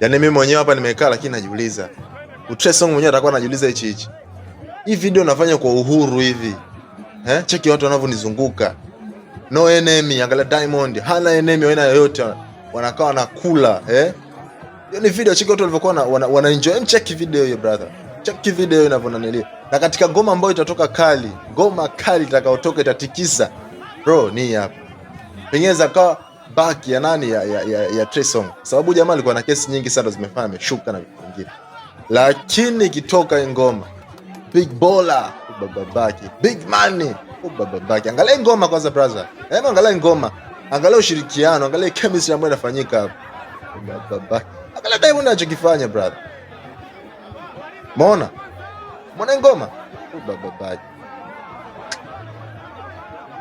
Yaani mimi mwenyewe hapa nimekaa, lakini najiuliza. Trey Songz mwenyewe atakuwa anajiuliza hichi hichi. Hii video nafanya kwa uhuru hivi. Eh? Cheki watu wanavyonizunguka. No enemy, angalia Diamond, hana enemy aina yoyote. Wanakaa wanakula, eh? Hiyo ni video, cheki watu walivyokuwa wana enjoy. Check video hiyo, brother. Check video inavyonanilia. Na katika ngoma ambayo itatoka kali, ngoma kali itakayotoka itatikisa. Bro, ni hapa. Pengine zakawa back ya nani ya Trey Songz. Sababu jamaa alikuwa na kesi nyingi sana zimefanya ameshuka na vitu vingine. Lakini ikitoka ngoma Big Baller, bababaki, Big Money, bababaki. Angalia ngoma kwanza, brother. Hebu angalia ngoma. Angalia ushirikiano, angalia chemistry ambayo inafanyika hapo. Bababaki. Angalia Diamond anachokifanya, brother. Umeona? Umeona ngoma? Bababaki.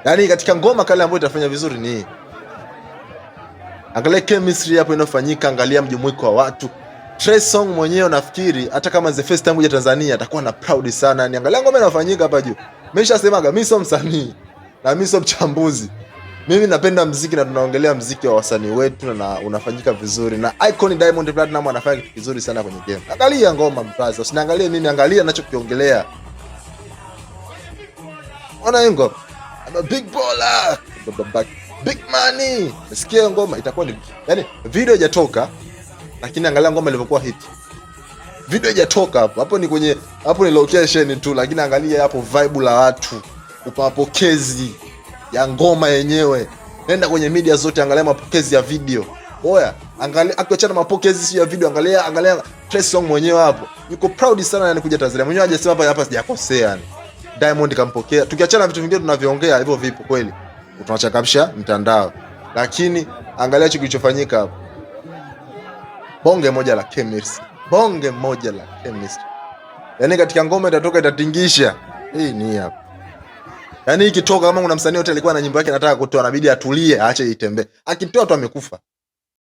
Yaani katika ngoma kale ambayo itafanya vizuri ni hii. Angalia chemistry hapo inayofanyika, angalia mjumuiko wa watu. Trey Songz mwenyewe nafikiri hata kama the first time kuja Tanzania atakuwa na proud sana. Ni angalia ngoma inafanyika hapa juu. Nimeshasemaga mimi sio msanii na mimi sio mchambuzi. Mimi napenda mziki na tunaongelea mziki wa wasanii wetu na unafanyika vizuri, na Icon Diamond Platnumz anafanya kitu kizuri sana kwenye game. Angalia ngoma, mbraza, usiniangalie mimi, angalia ninachokiongelea. Ona hiyo ngoma. I'm a big baller. Big money. Sikia ngoma itakuwa ni, yani video haijatoka, lakini angalia ngoma ilivyokuwa hit. Video haijatoka hapo. Hapo ni kwenye, hapo ni location tu, lakini angalia hapo vibe la watu, mapokezi ya ngoma yenyewe. Nenda kwenye media zote, angalia mapokezi ya video. Oya, angalia, akiachana mapokezi sio ya video, angalia angalia Trey Songz mwenyewe hapo. Yuko proud sana yani kuja Tanzania. Mwenyewe hajasema hapa hapa sijakosea yani. Diamond kampokea. Tukiachana vitu vingine tunavyoongea hivyo vipo kweli. Tunachangamsha mtandao. Lakini angalia hicho kilichofanyika hapo. Bonge moja la chemistry. Bonge moja la chemistry. Yaani katika ngoma itatoka itatingisha. Hii ni hapa. Yaani ikitoka, kama kuna msanii yote alikuwa na nyimbo yake anataka kutoa, inabidi atulie, aache itembee. Akitoa tu amekufa.